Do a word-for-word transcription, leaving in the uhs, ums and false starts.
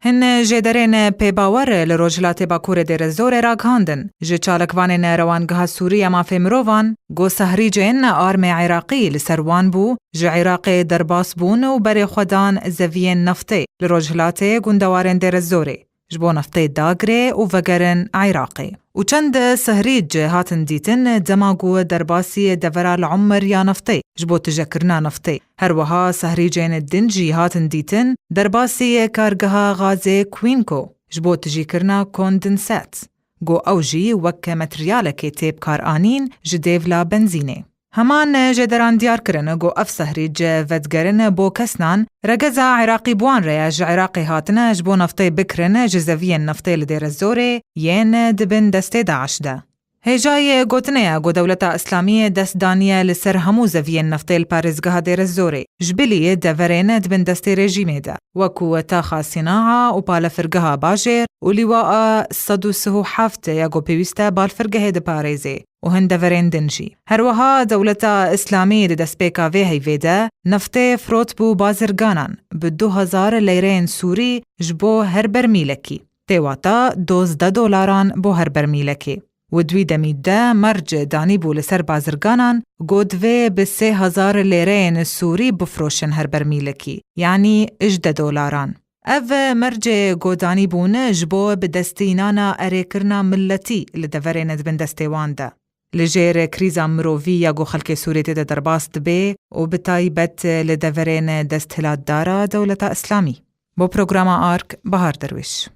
Hin jêderên pêbawer li Rojhilatê Bakurê Dêrezorê ragihandin, ji çalakvanên Rewangeha Sûrî ya Mafê Mirovan, ku sehrîcên armê Iraqî li ser wan bû, ji Iraqê derbas bûn û berê xwe dan zeviyên neftê li rojhilatê gundewarên Dêrezorê, ji bo neftê dagirê û vegerin Iraqê. Û çend sehrîc hatin dîtin, dema ku derbasî devera li Umir ya neftê, ji bo tijekirina neftê. Her wiha sehrîcên din jî hatin dîtin, derbasî kargeha gazê Quinco, ji bo tijîkirina kondensat, ku ew jî wek materyalekê tê bikaranîn ji dêvla benzînê. Heman jêderan diyar kirin ku ev sehrîc vedigerin bo kesnan, regeza Iraqî bi wan re ye, ji Iraqê hatine ji bo neftê bikirin, ji zeviyên neftê li Dêrezorê yên di bin destê DAIŞ de. Hêjayê gotinê ye ku Dewleta Îslamî dest daniye li ser hemû zeviyên neftê li parêzgeha Dêrezorê, ji bilî deverên di bin destê rejîmê de, wekû taxa Sînaa û balafirgeha Bajêr û lîwaa sed û sih û heft ya ku pêwîst e balfirgehê diparêzê û hin deverên din jî. Her wiha Dewleta Îslamî di destpêka vê heyvê de neftê firotbû bazirganan bi du hezar leyreyên Sûrî ji bo her bermîlekî. Tê wata dozdeh dolaran bo her bermîlekê. Û di wî demî de merc danîbû li ser bazirganan, ku divê bi sê hezar lêreyên Sûrî bifroşin her bermîlekî, yanî ji deh dolaran. Ev mercê ku danîbûn ji bo bi destînana erêkirina miletî li deverên di bin destê wan de. Li jêr krîza mirovî ya ku xelkê Sûriyê tê de derbas dibe û bi taybet li deverên desthilatdara Dewleta Îslamî. Bo programa Ark, Bahar Derwêş.